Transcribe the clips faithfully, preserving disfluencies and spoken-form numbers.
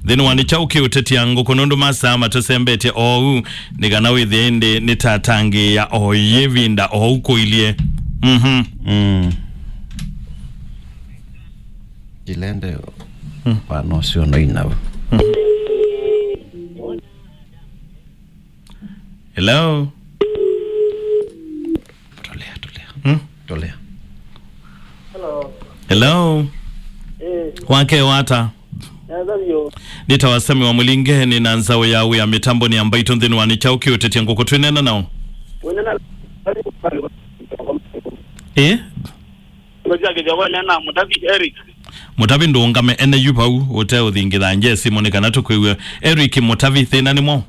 Nthĩnĩ wa nĩ kyaũ kĩũtetia ngũkũ nũndũ masaa matũsembetye oou, nĩ kana wĩthĩe ĩndĩ nĩtatangĩĩa o yĩvinda oou kũilye. Mhm. Mm. Ilende. Mm. Vana ũsio no inau. Mm. Hello? Tolea, tolea. Hmm? Tolea. Hello. Hello? Eh. Wake wata? Neza vyo. Nĩtawa Sami wa Mũlinge, nĩ na nzaũ ya wĩa mĩtambonĩ ya Mbaitũ nthĩnĩ wa nĩ kyaũ kĩũtetia ngũkũ twĩneena nao. Wĩneena. Eh? Ngoja kidogo nena Mutavi Eric. Mutavi ndũngame ene yu vau ũte ũthingitha nje simũ nĩ kana tũkwĩw'e. Eric Mutavi, thĩna nĩ mwaũ?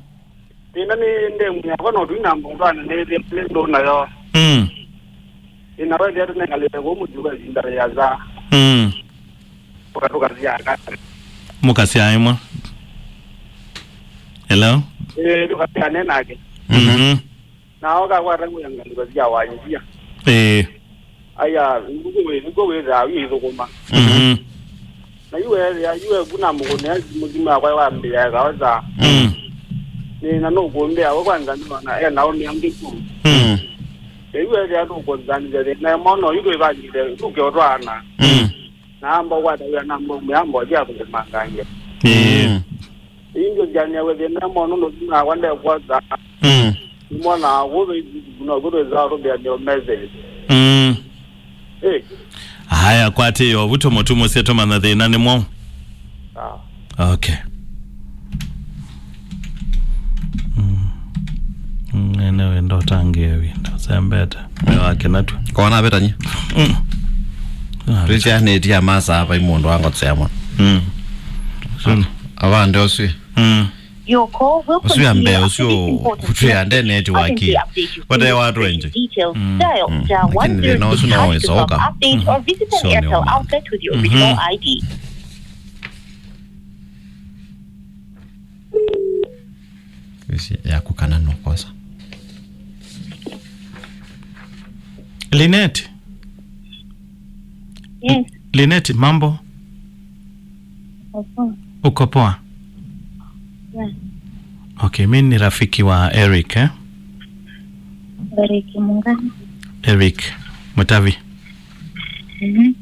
Thĩna nĩ ndemu yakwa no tuina mbũndwana nĩ thĩna nĩ ndũ nayo. Mm. Ĩna wethĩa tũnengalĩte kũu mũtĩ kwa ivinda ya saa. Mm. Ũkatũkasya kata. Mũkasya ĩmwe. Hello? Eh, tũkasya nake. Mhm. Na oka kwa tangu ya ngalĩko cia wanjia. Eh. Aya, nguku we, nguku we za wi thukuma. Mhm. Na iwe ya, iwe kuna mugune ya muzimu ya kwa wa mbia ya kaoza. Mm. Ni na no kuombea we kwanza ni na e na uni angi ku. Mm. Iwe ya no kwanza ni na mono iwe ba ni tu ke otwana. Mm. Na amba kwa ta ya na mbo ya mbo ya kumangange. Eh. Mm. Indio jania we thĩna mono no thĩna wa nde kwanza. Mm. Mwana wa kuno kuno za robe ya message. Mm. Eh. Haya, kwatĩ yo vuto mũtumo sieto mana thĩna nĩ mwaũ. Ah. Okay. Mm. Mm, ene wenda ũtangĩe wĩ ndasembete. Wĩ wake natwe. Kona vetanie. Mm. Ah, twĩsyanĩtie amasa vai mũndũ wa ngotse ya mũno. Mm. Avande ũsu. Mm. Your call will continue after this important message. Urgently update your citizenship details. Dial star one zero six hash to confirm update or visit an Airtel outlet with your original I D. Ĩsĩ yaku kana nũkosa. Linet. Yes. Linet, mambo? Uko poa? Uko poa? Yeah. Okay, mi ni rafiki wa Eric, eh? Eric Mungani. Eric Mutavi. Mhm.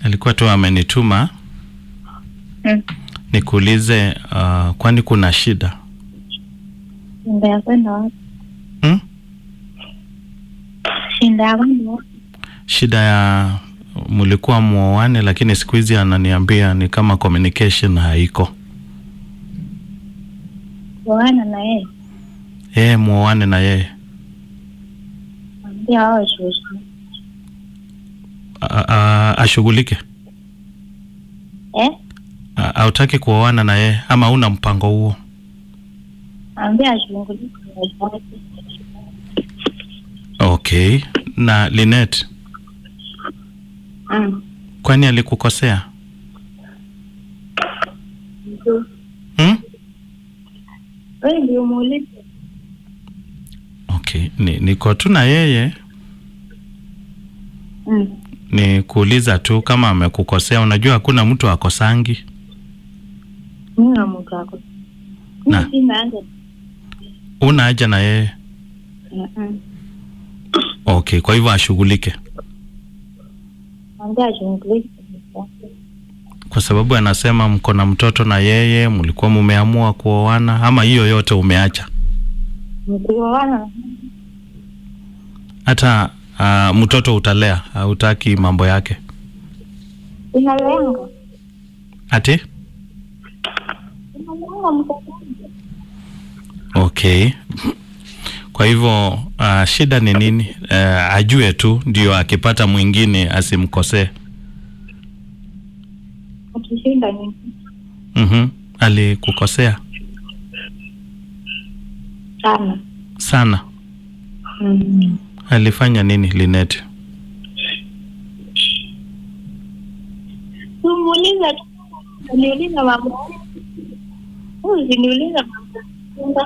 Alikuwa tu amenituma nikuulize, uh, kwani kuna shida? Shida ya kwenda wapi? Hmm? Shida ya kwenda wapi? Shida ya mlikuwa muoane, lakini siku hizi ananiambia ni kama communication haiko. Kuoana na yeye? Eh, muoane na yeye. Ambia awe shushu. A- a- ashughulike. Eh? A- hautaki kuoana na yeye ama una mpango huo? Ambia ashughulike maisha yake. Okay. Na Linet, mm, kwani alikukosea? Ndio. Hmm? Wewe ndio muulize. Okay, ni, niko tu na yeye. Mm. Ni kuuliza tu kama amekukosea. Unajua hakuna mtu akosangi. Hakuna mtu ako-, na mimi sina haja. Una haja na yeye? Mm-mm. Okay, kwa hivyo ashughulike. Mwambie ashughulikie. Kwa sababu anasema mko na mtoto na yeye, mlikuwa mumeamua kuoana, ama hiyo yote umeacha? Kuoana. Hata, ah, mtoto utalea, hautaki mambo yake? Inalenga. Ati? Inalenga mtoto. Okay. Kwa hivyo, ah, shida ni nini? Eh, ajue tu, ndio akipata mwingine asimkosee. Ati shida ni nini? Mhm. Alikukosea? Sana. Sana? Mm. Alifanya nini, Linet? Tumuuliza tu. Niuliza mambo. Usiniuliza mambo.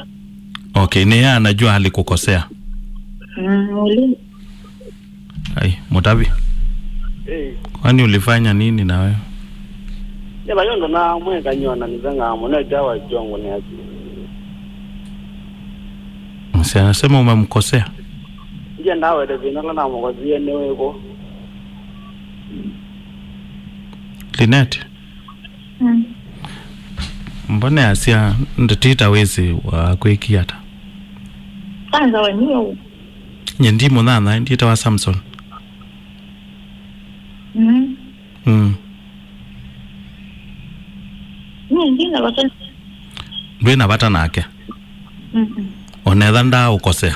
Okay, ni yeye anajua alikukosea. Mm, uliza. Ai, Mutavi. Eh. Kwani ulifanya nini na wewe? Nĩ vai ũndũ naamwĩka nyona nĩthengaa mũno ĩkyawa kyongo nĩ asu. Msichana, sema umemkosea. Ndiendaa wete thĩna ũla namũkosie nĩ wĩkũ. Linet. Mm. Mbona asya ndĩtita wĩsĩ wa kwĩkia ata? Kwanza we niwe ũ? Nye ndi mũnyanya, nditawa Samson. Mm. Mm. Niĩ ndina vata. Ndwĩ na vata nake? Mm-mm. Onetha ndaaũkosea.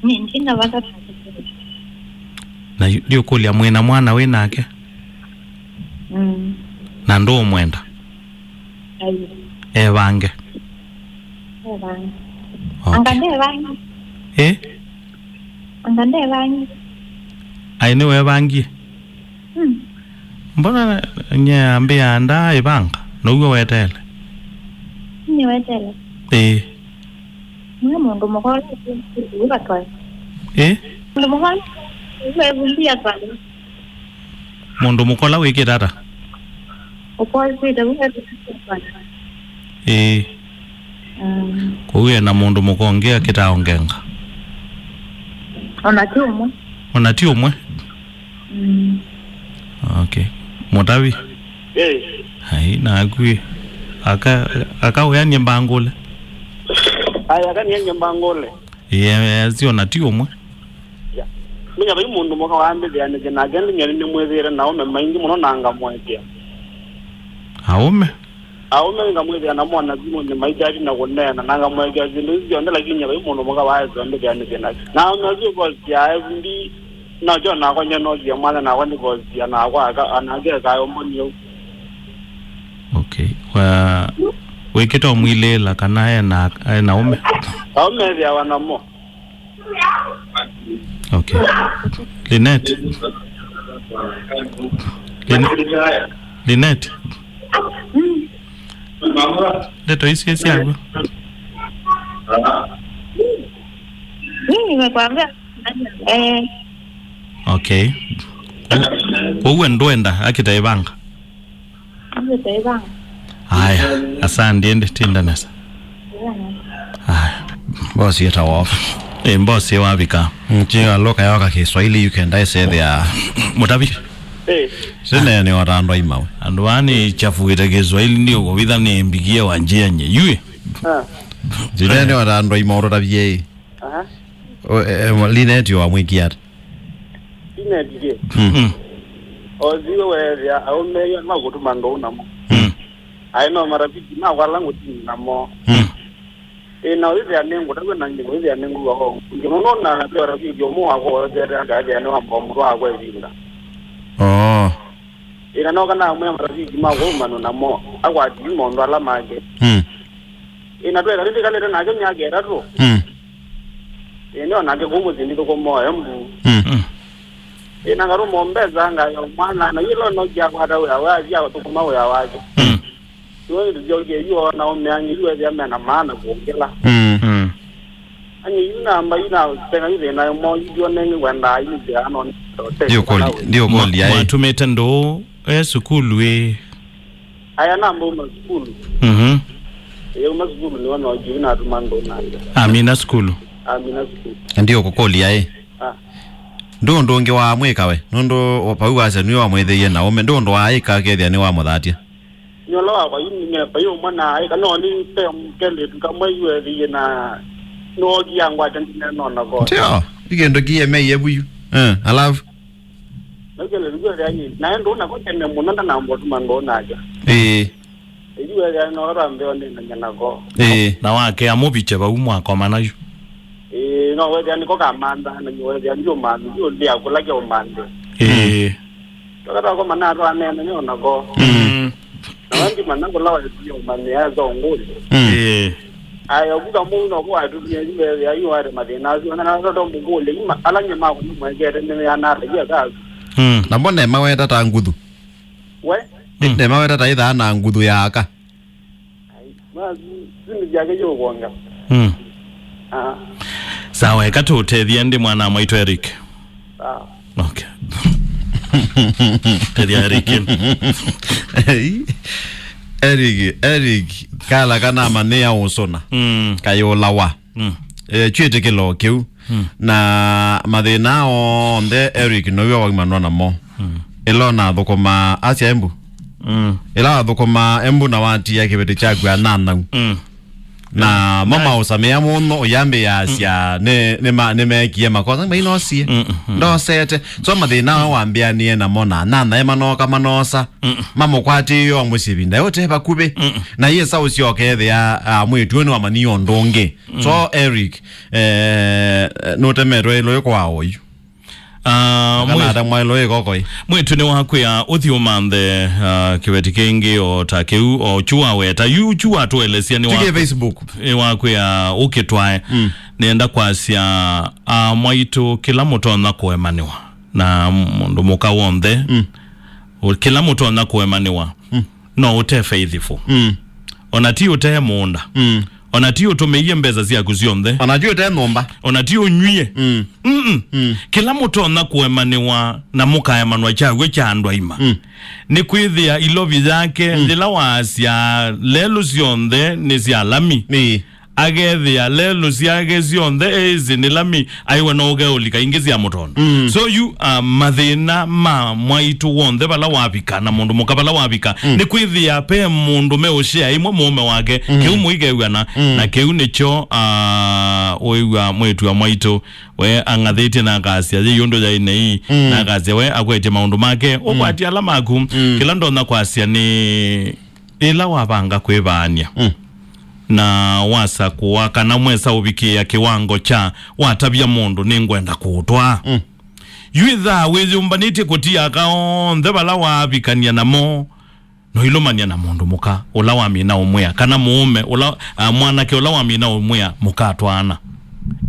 Niĩ ndina vata nake. Na yu- ndiũkũlya mwĩ na mwana wĩ nake? Mm. Na ndũũmwenda? Aiyo. Evange. Evange. Okay. Anga ndevange? Eh? Anga ndevange? Ai, nĩwevangie? Mm. Mbona nye ambĩa ndaa ĩvanga? Now'o wetele? Nĩ wetele. Ĩĩ. Nĩ mũndũ mũkola ũkatwae. Ĩĩ? Mũndũ mũkola ũkaivumbia twale. Mũndũ mũkola wĩkĩte ata? Ũkosĩte ũkatwae. Ĩĩ. Mm. Kwoou e na mũndũ mũka ũngĩ akĩtaa ũngenga? Ona ti ũmwe. Ona ti ũmwe? Mm. Okay. Mũtavi? Yes. Ai, naku ĩ. Aka, aka ũyanie mbangũle. Ai, aka nienie mbangũle. Ĩĩ, e, si ona ti ũmwe. Ya. Menya vai mũndũ mũka wambĩthĩanĩthye nake, ndinyoni nĩmwĩthĩĩte na aũme maingĩ mũno na ngamũekea. Aũme? Aũme ngamwĩthĩa namo na simũnĩ maikyati na kũneena, na ngamũekea syĩndũ isu syonthe, lakini nyie vai mũndũ mũka waesĩ ũmbĩthĩanĩthye nake. Na aũme asu ũkosya F B, nakyo nakwa nyie nosie mwanya nakwa nĩkosia nakwa aka, anake ekae ũmboni ũu. Okay. Wa, wĩkĩte ũmwilĩĩla kana ena, ena ũme? Aũme ethĩawa namo. Okay. Linet. Lin-, Linet. Ndeto isu syaku. Mimi nimekwambia. Eh. Okay. Kwoou ndwenda akĩta ĩvanga? Aya, asante, ende tinda nesa. Aya. Bosi etawa. Eh, bosi wavika. Nchi aloka yoka Kiswahili yukenda esethea. Mũtavi. Eh. Sene ni watandwa imawe. Andũ aa nĩ chafuĩte Kiswahili nĩ ũkũvitha nĩ mbikie wa njia nye. Yue. Ah. Sene ni watandwa imawe ũtavie. Aha. O, eh, eh, Linet wa mwĩkia ata? Linet ye. Mm. Mm. Othiwe weethĩa aũme yu makũtuma ndũũ namo. Mm. Aĩ no marafiki makwa ala ngũtini namo. Mm. Ĩ na wĩthĩa nĩ ngũtavw'a na ngĩ wĩthĩa nĩ ngũa o. Ngĩ mũno na nĩ rafiki ũmwe wakwa wethete akaethĩa nĩ wamba mũtwa wakwa ĩvinda. Oh. Ĩ na noka namwĩa marafiki makwa ũmanu namo akwatĩi maũndũ ala make. Mm. Ĩ na tweka nĩtwĩkalĩte nake myaka ĩtatũ. Mm. Ĩ, nĩ onake kũu mũsyĩ ndithũkũma o Embu. Mm. Mm. Ĩ, na ngarũma o mbesa ngaya o mwana, na yu ĩla ũnokia akwata wĩa we athi athũkũma wĩa wake. Mm. Yu ĩndĩ syokie yu ona ũmeangi yu ethĩa mena maana kũngĩla. Mm. Mm. Ani yu namba yu na tenga yu thĩna mo yu ndionengi wendaa yu nzĩa no nĩ Ndiũkũlya, ndiũkũlya, ĩ. Mwatumĩte ndũũ e sukulu ĩ? Aya namba uma sukulu. Mhm. Ĩĩ, uma sukulu nĩwe nojiu natuma ndũũ nake. Amina sukulu. Amina sukulu. Ndiũkũkũlya, ĩ. Ah. Ndũ ũndũ ũngĩ wa mwĩka we, nũndũ vau wasya nĩwe wamwĩthĩie na ũme, ndũ ũndũ wa ĩka akethĩa nĩwamũthatya. Nyola wakwa yu nĩ ngepa yu mwana aĩka no nĩ pe kelĩtu kamwe yu ethĩie na nookia ngwate ndinenona ko. Tio, ikĩndũ kiemeiye vuyu. Eh, alafu. Nokele ndio yani naye ndo na kote ne muno na nambo tuma ndo naja. Eh. Iju ya no ra mbe one na nyana ko. Eh. Na wake amubiche ba umwa kwa manayu. Eh, no wethĩa nĩko kamantha na nĩwethĩa ndio mandu ndio ndia kula ke umande. Eh. Tokata ko mana to anene nĩ onako. Mm. Na wandi mana kula wa ndio mane ya zongole. Mm. Eh. Aya kuka mu no kwa tu ya yu ya yu are mathĩna asu na na to mungole ima ala nye ma ku mwekete nĩ ya na ya ka. Mm. Na mbona maweta ta nguthu? We? Mm. Ne maweta ta itha na nguthu ya aka. Ai, ma, simu yake yo kuonga. Mm. Ah. Sawa, eka tũtethie ndi mwana mwaitũ Eric. Ah. Okay. Tethia Eric. Ei. Eric, Eric, kala kanama nĩ ya ũsũna. Mm. Kayũlawa. Mm. Eh, kyĩtĩkĩlo kĩu. Mm. Na mathĩna onthe Eric nĩwe waumanwa namo. Mm. Ĩla ũnathũkũma asya Embu. Mm. Ĩla wathũkũma Embu na watia kĩveti kyaku ananau. Mm. Na mama ũsamĩa mũno ũyambĩasya nĩ nĩ ma- nĩmekie makosa mainosie. Mm, mm, mm. Ndosete. So mathĩna ao wambĩanie namo na nanae manoka manosa. Mm. Mamũkwatĩĩo mũsyĩ vinda yote vakuvĩ. Mm. Na yesa ũsyoka ethĩa, ah, mwĩtu ũyũ nĩwamanyie ũndũ ũngĩ. So Eric, eh, nũtemetwe ĩlũĩ kwa oyu. Ah, kana mwe- ata mwaĩlũ ĩkokoi. Mwĩtu nĩ wakwĩa ũthi ũmanthe, ah, kĩveti kĩngĩ o ta kĩu, o kyu waweta. Yu kyu watũelesya nĩ wa- Tukie Facebook. Nĩ wakwĩa ũkĩtwae. Mm. Nĩenda kwasya, ah, mwaitũ kĩla mũtonya kũemanĩwa na mũndũ mũka w'onthe. Mm. Ũ- kĩla mũtonya kũemanĩwa. Mm. No ũte faithful. Mm. Ona ti ũte mũũnda. Mm. Ona ti ũtũmĩie mbesa syaku syonthe. Ona ti ũte nyũmba. Ona ti ũnywie. Mm. Mm-mm. Mm. Kĩla mũtonya kũemanĩwa na mũkaemanwa kyaw'o kya andũ aima. Mm. Nĩ kwĩthĩa ilovi yake, mm, yĩla waasya lelũ syonthe nĩ sya lami. Ĩĩ. Akethĩa lelũ syake syonthe eĩsĩ nĩ lami, aiwe no ũkeũlika ingĩ sya mũtondo. Mm. So yu, uh, mathĩna ma mwaitũ w'onthe vala wavika na mũndũ mũka vala wavika, mm, nĩ kwĩthĩa pe mũndũ meũshea ĩmwe mũũme wake, mm, kĩu mũikew'ana, mm, na kĩu nĩkyo, uh, ũĩw'a mwĩĩtu wa mwaitũ we ang'athĩtye na akasya yĩ ũndũ yaĩ nei, mm, na akasya we akwetye maũndũ make, mm, ũkwatya ala maku, mm, kĩla ndonya kwasya nĩ ĩla wavanga kwĩvaany'a, mm, na wasakũa kana mwesa ũvikĩĩa kĩwango kya watavya mũndũ, "Nĩngwenda kũũtwaa." Mm. Yu ĩthaa wĩyũmbanĩtye kũtia aka onthe vala waavikany'a namo, noilũmany'a na mũndũ mũka ũla wamina ũmwĩa, kana mũũme ũla, ah, mwanake ũla wamina ũmwĩa mũkatwaana.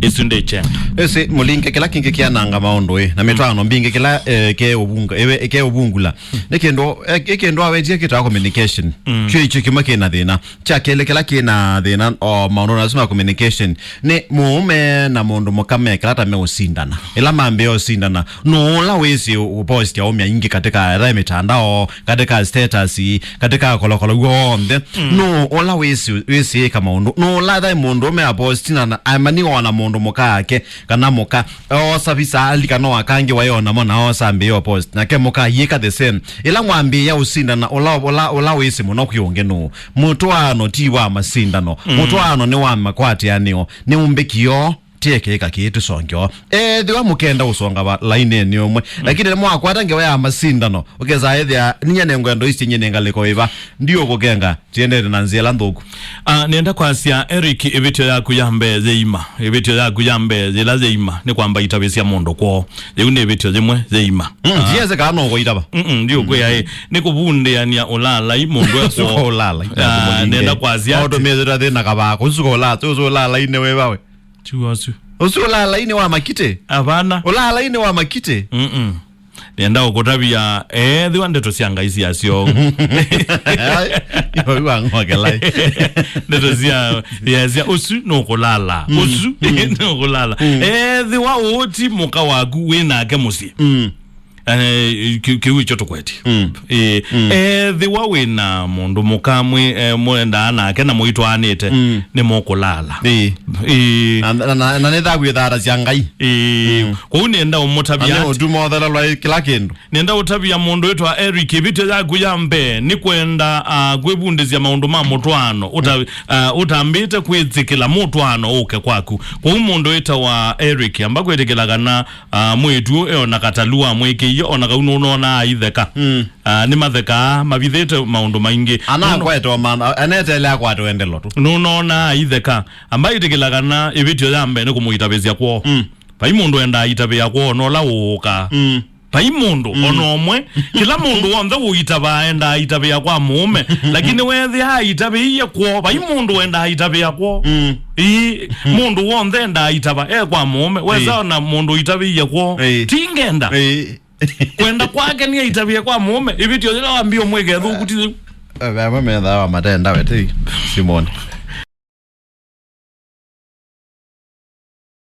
Ĩsu ndĩ kyenda. Ĩsĩ, mũlinge kĩla kĩngĩ kĩananga maũndũ ĩ, na mĩtwaano mbingĩ kĩla, eh, ke ũvunga-, ewe, ke ũvungula. Nĩ kĩndũ, eh, ĩ kĩndũ awetie kĩtawa communication. Mm. Kyo icho kĩmwe kĩna thĩna. Kya kelĩ kĩla kĩna thĩna, o maũndũ asu ma communication, nĩ mũũme na mũndũ mũka mekala ta meũsindana. Ĩla mambĩĩa ũsindana, nũũ ũla wĩsĩ ũposti aũme aingĩ katika etha mĩtandao, katika status, katika kolokolo w'onthe? Mm. Nũũ ũla wĩsĩ, wĩsĩĩka maũndũ? Nũũ ũla etha mũndũ ũme aposti na, na amaniwa na mũndũ mũka ake, kana mũka oosa visa alika no akangĩ waĩ onamo na oosa ambĩĩa post, nake mũka ayĩka the same? Ĩla mwambĩĩa ũsindana, ũla, ũla, ũla wĩsĩ mũno kwĩ ũngĩ nũũ? Mũtwaano ti wa masindano. Mm. Mũtwaano nĩ wa makwatĩanĩo, nĩ ũmbĩkĩo, ti ekĩĩka kĩĩ tũsongeo. Ethĩwa mũkenda ũsonga va lainĩnĩ ũmwe, mm, lakini nĩmwakwata ngewa ya masindano, ũkesa ethĩa ninya nengwendo isi nyine ngalĩko ĩva, ndiũkũkenga, tiendete na nzĩa ĩla nthũku. Ah, nĩenda kwasya, Eric, ĩvĩtyo yaku ya mbee yĩima, ĩvĩtyo yaku ya mbee yĩla yĩima nĩ kwamba itavĩsya mũndũ kwoo. Yĩu nĩ ĩvĩtyo yĩmwe yĩima. Mm, ah, ndiese kana no kũitava. Mm-mm, ndiũkwĩa ĩ. Nĩ kũvundĩania ũlaalai mũndũ e kwoo. Ũsuka ũlaalai. Ah, nenda kwasya atĩ maũndũ methĩtwa thĩna kavaa. Kũsuka ũlaalai, ũsu ũlaalai nĩ wĩva we? Tiwa ũsu. Ũsu ũlaalai nĩ wa makitĩ? Avana. Ũlaalai nĩ wa makitĩ? Mm-mm. Nenda ũkũtavya, ethĩwa ndeto sya Ngai syasyo. Ai, iwe wa ng'okelai. Ndeto sya, ya, sya, ũsu nũkũlala. Mm. Ũsu nũkũlala. Mm. Ethĩwa ũũ ti mũka waku wĩ nake mũsyĩ. Mm. Eh, kĩ- kĩu ĩkyo tũkwetye. Mm. Eh, mm, ethĩwa wĩ na mũndũ mũka mwĩ, eh, mũendaa nake na mũitwaanĩte, mm, nĩ mũkũlala. Ĩĩ. Ĩĩ. Na, na, na, na nĩ thakwĩthaata sya Ngai. Ĩĩ. Mm. Kwoou nĩenda ũmũtavya na nĩ atĩ- ũtuma ũthelelwa ĩ kĩla kĩndũ. Nĩenda ũtavya mũndũ wĩtwa Eric, ĩvĩtyo yaku ya mbee nĩ kwenda, ah, kwĩvundĩsya maũndũ ma mũtwaano. Ũta-, mm, ah, ũtambĩte kwĩtĩkĩla mũtwaano ũke kwaku. Kwoou mũndũ wĩtawa Eric, amba kwĩtĩkĩla kana Ah, mwĩĩtu ũũ eona katalu wamwĩkĩie, ona kau nũnonaa aitheka. Mm. Ah, nĩmathekaa, mavithĩte maũndũ maingĩ. Ana nũndũ akwete o mana, anetele akwate wendelo tu. Nũnonaa aitheka. Amba ĩtĩkĩla kana ĩvĩtyo ya mbee nĩ kũmũitavĩsya kwoo. Mm. Vai mũndũ endaa itavĩa kwoo, nola ũũkaa. Mm. Vai mũndũ, mm, ona ũmwe. Kĩla mũndũ w'onthe ũitavaa endaa itavĩa kwa mũũme. Lakini weethĩa aitavĩie kwoo, vai mũndũ endaa itavĩa kwoo. Mm. Ii, mũndũ w'onthe endaa itava e kwa mũũme. Wesa, ĩĩ, ona mũndũ ũitavĩie kwoo. Ĩĩ. Ti ngenda. Ĩĩ. Kwenda kwake nĩ aitavĩe kwa mũũme. Ĩvĩtyo yĩla wambie ũmwĩke ĩthũku ti yĩu. Eh, vamwe methaa wa matenda we ti Simoni.